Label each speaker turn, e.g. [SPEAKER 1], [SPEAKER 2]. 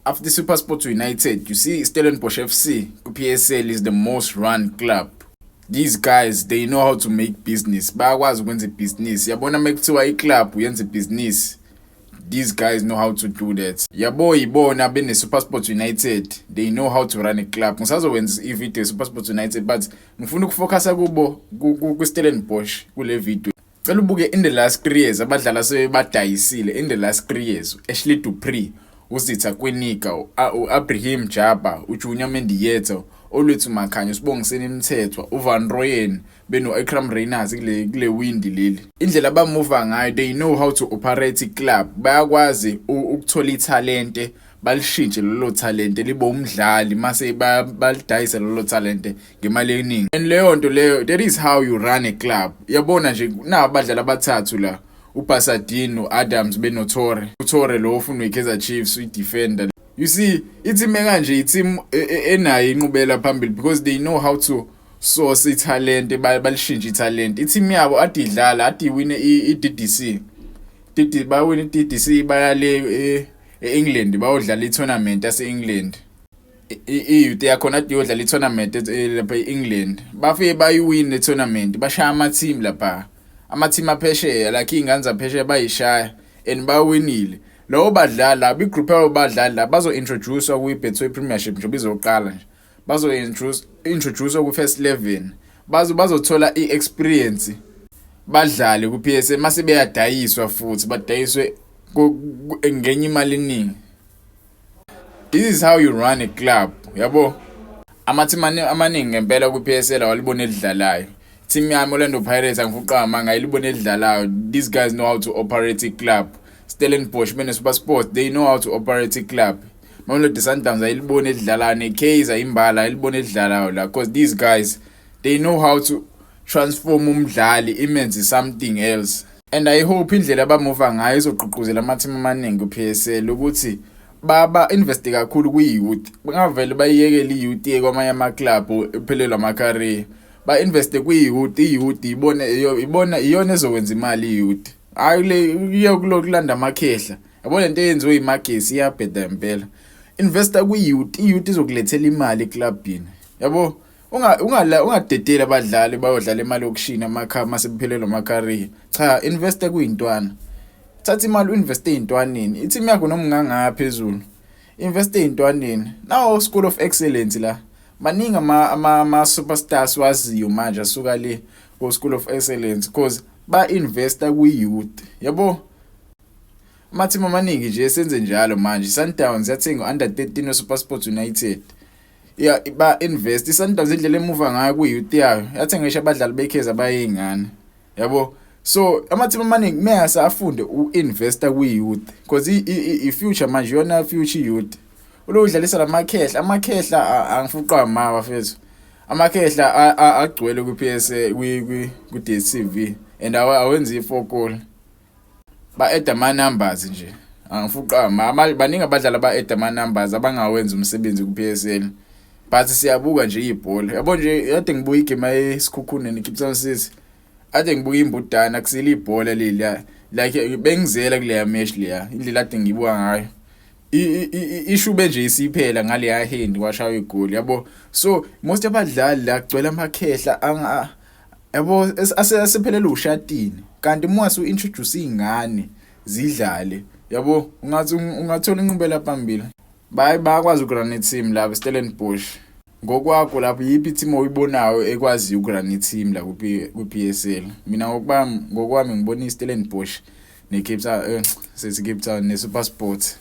[SPEAKER 1] After SuperSport United, you see Stellenbosch FC ku-PSL is the most run club. These guys, they know how to make business. Bayakwazi ukwenza ibhizinisi. Yabona mekuthiwa iclub yenza ibhizinisi, these guys know how to do that, yabo. Yibona bene-SuperSport United, they know how to run a club. Ngisazokwenza i-video ye-SuperSport United, but ngifuna ukufocusa kubo ku-Stellenbosch kule video. Cela ubuke in the last 3 years abadlali asebadayisile. In the last 3 years, Ashley Du Preez, uZitha Kwinika, u-Ibrahim Jabbar, uJunior Mendieta, Olwethu Makhanya, uSibongiseni Mthethwa, uVan Rooyen beno-Iqraam Rayners kule windi leli. Indlela abamuva ngayo, they know how to operate i-club. Bayakwazi ukuthola ithalente, balishintshe lelo talente libe umdlali, mase balidayisa lelo talente ngemali eningi. And leyo nto leyo, that is how you run a club. Yabona nje naba abadlali abathathu la, uBasadien, uAdams benoTore. UTore lo ufuna iKaizer Chiefs, uyi-defender. You see, i-team kanje, i-team enayo inqubela phambili because they know how to source ithalente, balishintshe ithalente. I-team yabo ade idlala, ade iwine i-DDC, DD bawina i-DDC, baya le e-England bayodlala i-tournament yase-England. I-youth yakhona ade iyodlala i-tournament lapha e-England, bafike bayiwin le tournament, bashaya ama-team lapha, ama-team aphesheya, like iy'ngane zaphesheya bayishaya and bawinile. Lowo badlali laba, i-group yabo badlali la bazo-introduce-wa kwi-Betway Premiership njengoba izoqala nje, bazo-introduce introduce ku-first 11, bazothola i-experience, badlale ku-PSL, mase beyadayiswa futhi badayiswe ngenye imali eningi. This is how you run a club, yabo. Ama-team amaningi ngempela ku-PSL awaliboni elidlalayo. Team yami, Orlando Pirates, angifuqa amanga, ayiliboni elidlalayo. These guys know how to operate a club. Stellenbosch bene-SuperSport, they know how to operate a club. Mamelodi Sundowns ayiliboni elidlalayo, ne-Kaizer imbala ayiliboni elidlalayo la, because these guys, they know how to transform umdlali imenze something else. And I hope indlela abamuva ngayo izogqugquzela ama-team amaningi ku-PSL ukuthi baba invest kakhulu kwi-youth, bangavele bayiyekele i-youth iye kwamanye ama-club, iphelelwe ama-career. Ba-investe kwi-youth. I-youth ibona ibona iyona ezokwenza imali, i-youth, hayi le iye kulanda amakhehla. Yabo, lento eyenziwe iMagesi iyabheda impela. Investa kwi-youth, i-youth izokulethela imali eklabhini, yabo. Ungadedeli abadlali bayodlala imali yokushina amakhaya mase bephelelwe ama-career. Cha, investa kuyintwana, thatha imali uinveste ey'ntwaneni. I-team yakho noma ungangaya phezulu, investe ey'ntwaneni. Nawo School of Excellence la, baningi ama-superstars waziyo manje asuka le ko-School of Excellence because ba-investa kwi-youth, yabo. Ama-team amaningi nje esenze njalo manje. I-Sundowns yathenga u-under 13 we-SuperSport United, ya ba-invest. I-Sundowns indlela emuva ngayo kwi-youth yayo, yathenga ngisho abadlali beKaizer bayey'ngane, yabo. So ama-team amaningi meyase afunde uku-investa kwi-youth because i-future manje, iyona future youth. Ulo udlalisa lamakhehla, amakhehla angifuqa ma bafethu, amakhehla agcwele ku-PS ku-DStv and awenzi i-four ba-add ama-numbers nje. Angifuqa ma, baningi abadlali aba-add ama-numbers abangawenzi umsebenzi ku-PSL, but siyabuka nje ibhola, yabo. Nje kade ngibuka igame yeSekhukhune neCape Town City, ade ngibuka imbudana kusile ibhola leliya, like bengizela kuleya match leya, indlela ade ngibuka ngayo ishube nje isiphela ngaleya hand kwashaya igoli, yabo. So most abadlali la kugcwele amakhehla anga, yabo, asephelele ushatini, kanti uma usu-introduce izingane zidlale, yabo, ungathi ungathola inqubela phambili. Bayakwazi ukurun i-team laba Stellenbosch. Ngokwakho lapho, yiphi i-team oyibonayo ekwaziyo ukurun i-team la ku-PSL? Mina ngokwami ngibona i-Stellenbosch ne-Cape Town, sethi Cape Town, ne-SuperSport.